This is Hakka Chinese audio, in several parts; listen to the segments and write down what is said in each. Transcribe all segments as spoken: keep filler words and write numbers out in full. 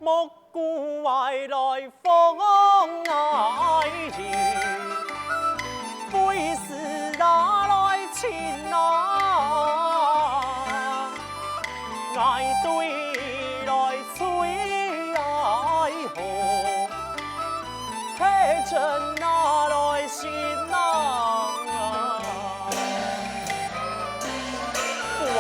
莫故哀來風哀雨，歸時也來晴啊，𠊎對來吹哀和， 係真啊來信啊！父王，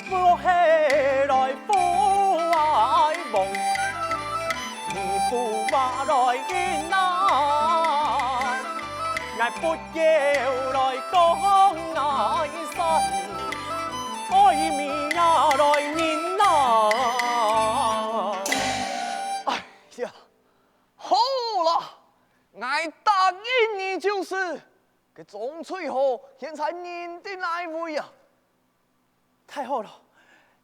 父王係來父哀望，你父話來應啊！ 𠊎不要來講哀山，愛民也來認啊！哎呀，好啦，𠊎答應你就是，該張翠和現在人在哪位啊？ 太好了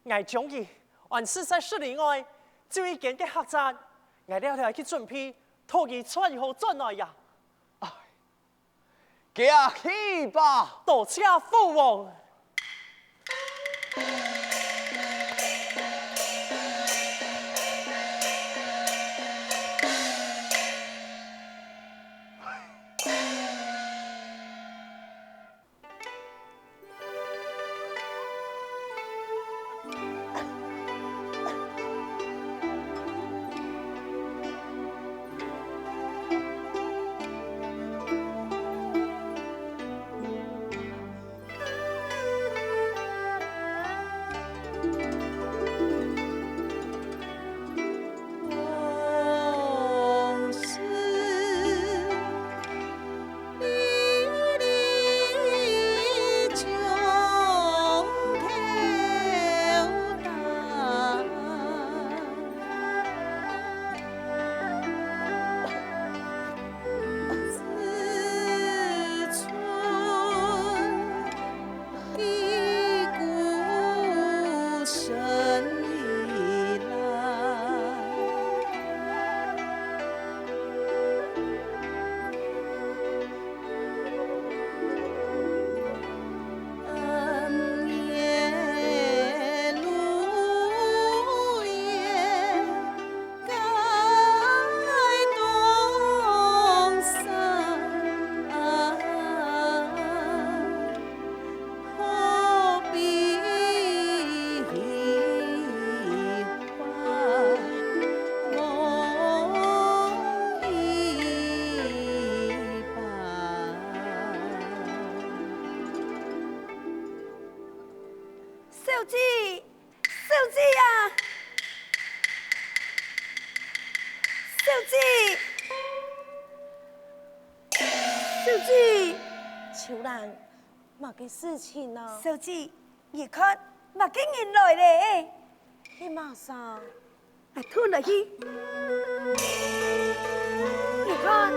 ，𠊎將佢安置在十里外，就一間个客棧。𠊎了了去準備，討佢撮好轉來呀。哎，遽去吧。多謝父王。 小姐，小姐啊！小姐！小姐！秋蘭，麼个事情啊？小姐，你看，麼个人來咧？係麼儕？ 𠊎退落去。你看。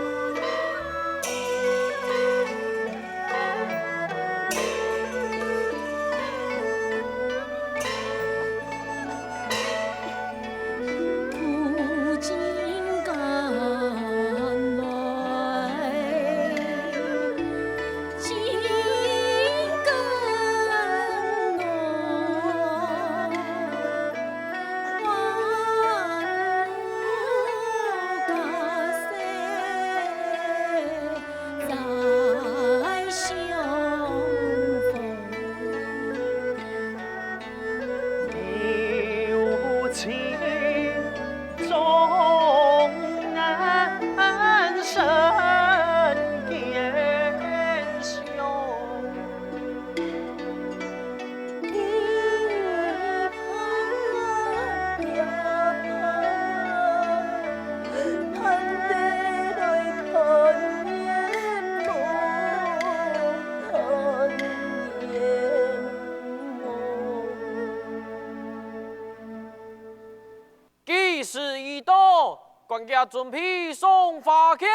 吉時已到，管家準備送花轎。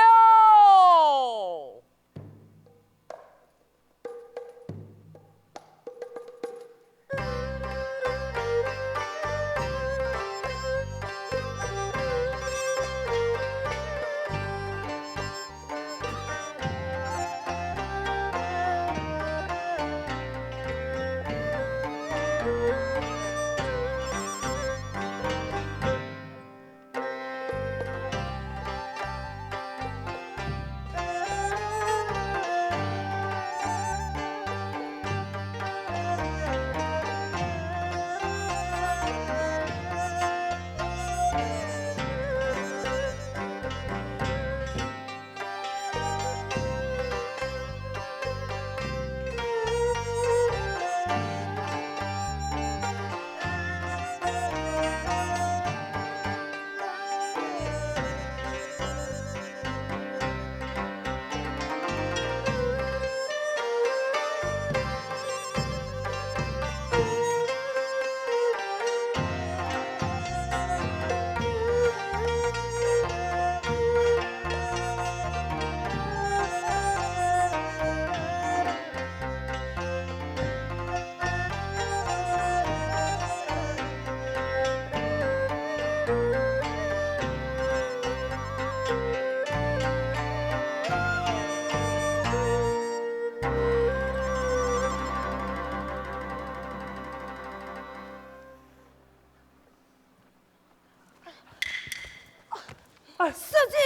小姐，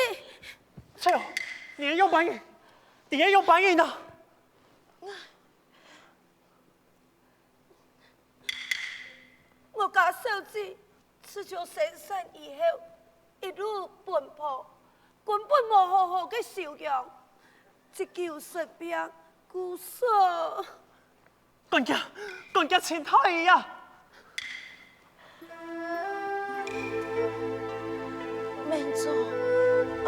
秋，你个樣般人，你个樣般人啊！我家小姐自從生產以後，一路奔波，根本無好好个休養，日久生病，故所 管家，管家，請太醫啊！明珠，啊，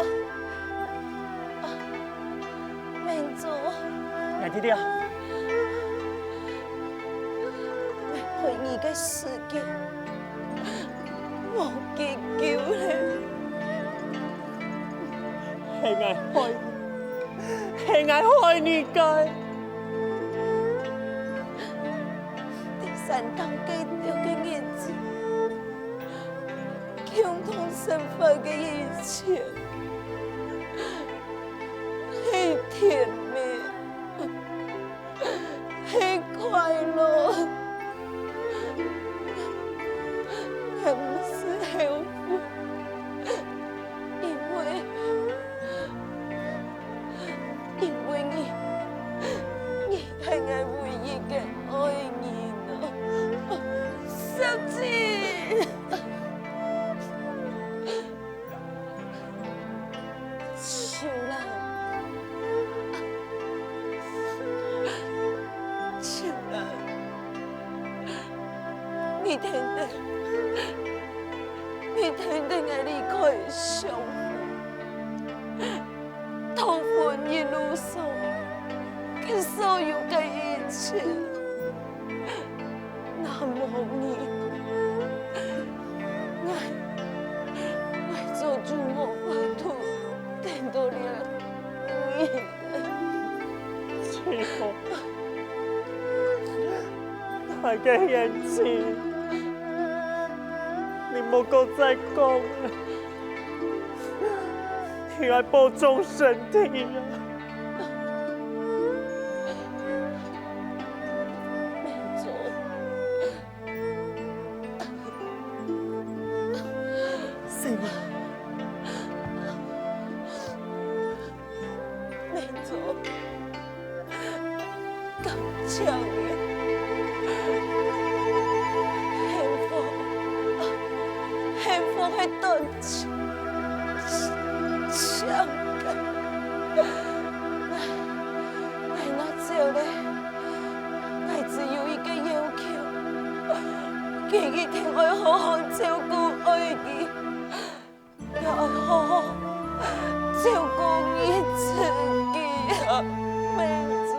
啊，明珠，𠊎知了。𠊎陪你个時間無幾久了。係𠊎害你，係𠊎害你个。 在山頂該兜个日子，共同生活个一切，係甜蜜，係快樂，還毋使後悔，因為 因為你，你係𠊎唯一个愛人啊，小姐。秋蘭，秋蘭，你聽得，你聽得𠊎離開上 到婚姻路上，佢所有个一切，若無你，𠊎，𠊎早就無法度等到這日。 秋，大家个恩情，你莫過再講了，你愛保重身體啊！明珠， 細妹。明珠，感謝你。幸福，幸福係短暫个。𠊎，𠊎若走了， 𠊎只有一個要求，佢一定愛好好照顧愛佢，也愛好好照顧你自己啊，明珠。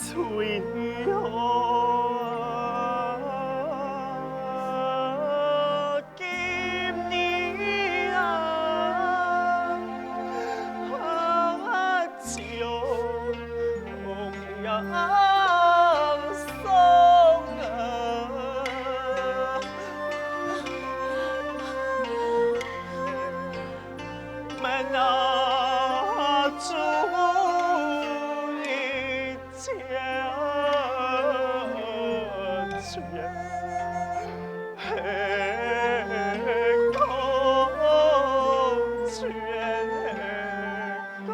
最好今日啊，将红娘送啊。 门啊，主一家全，黑公全公。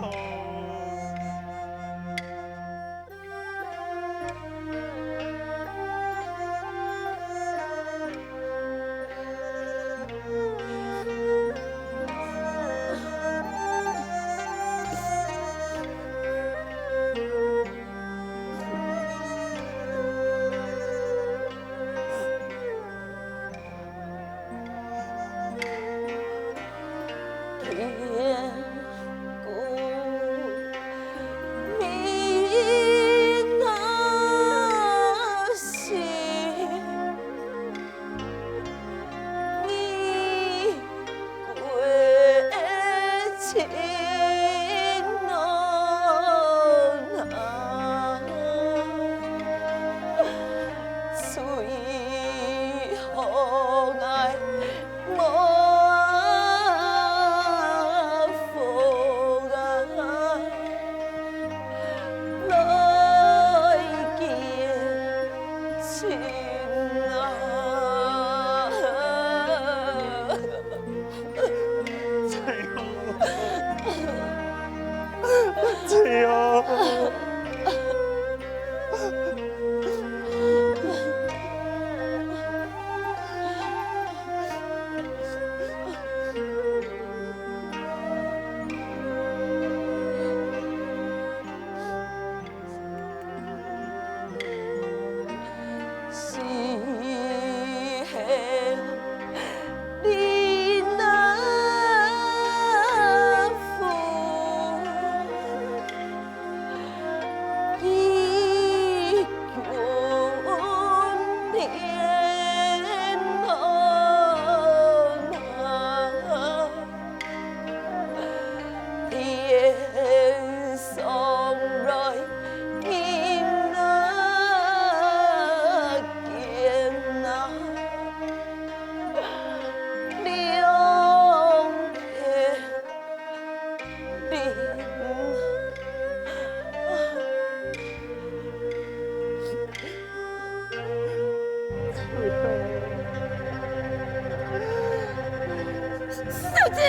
小姐，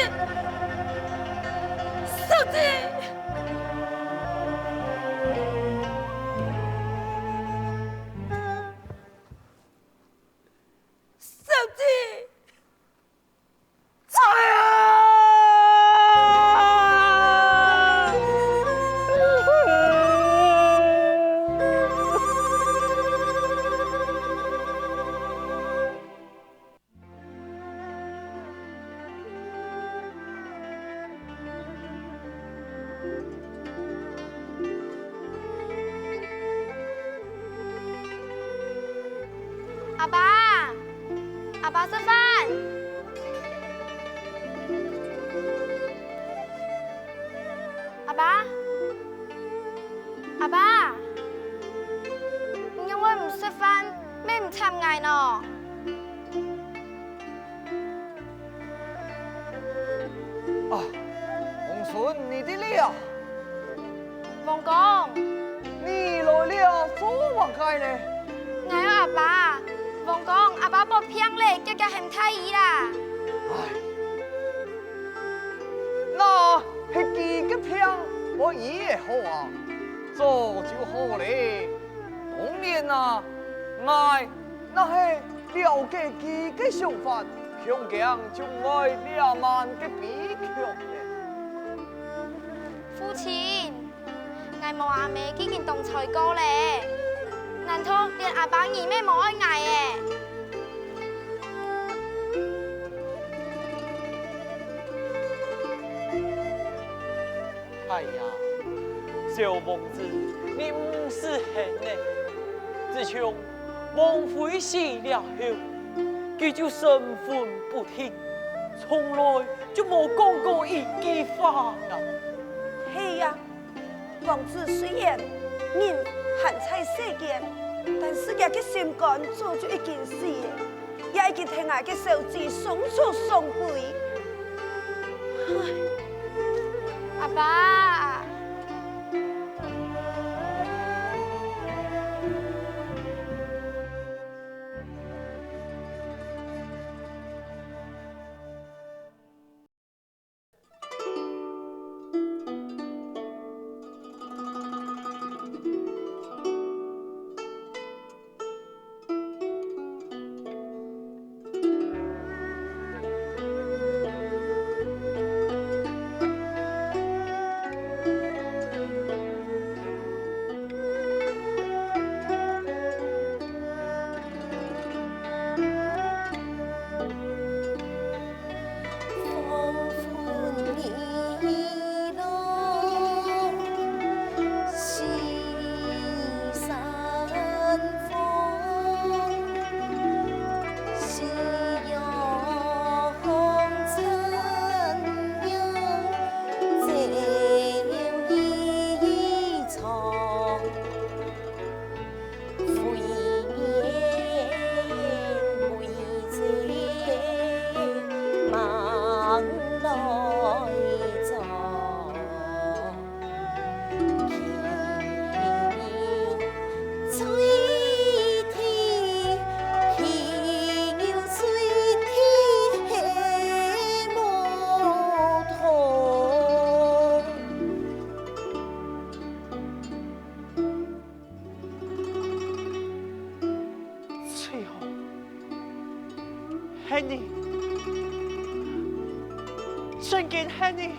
小姐，小姐。 阿爸，阿爸食飯。阿爸，阿爸，你仰會毋食飯，乜毋插𠊎呢？ 啊，王孫，你在這啊？王公。你來這做麼个呢？𠊎愛阿爸。王公，阿爸發病了，遽遽喊太醫啦。唉，若係佢个病會醫會好啊，早就好了。當然啊，𠊎 若係了解佢个想法，恐驚就毋會這滿个悲劇了。父親，𠊎無阿姆既經當衰過了，難道連阿爸你乜無愛𠊎了？哎呀，小王子，你毋使喊呢。自從王妃死了後，佢就神魂不定，從來就無講過一句話啊。係啊， 王子雖然人還在世間，但是佢个心肝早就已經死了，也已經在𠊎个手指鬆手鬆飛。唉，阿爸。最後，係你，正經係你。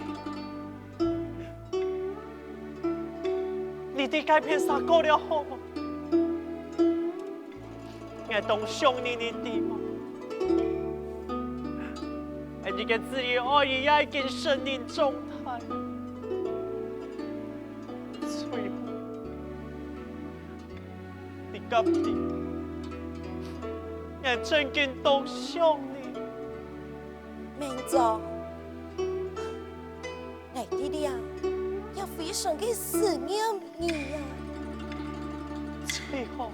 你知該片儕過了好無？𠊎當想你，你知無？𠊎一个子女愛你也已經成人長大。 最後，你敢知，𠊎正經當想你。明珠，𠊎知了，也非常个思念你啊。最後，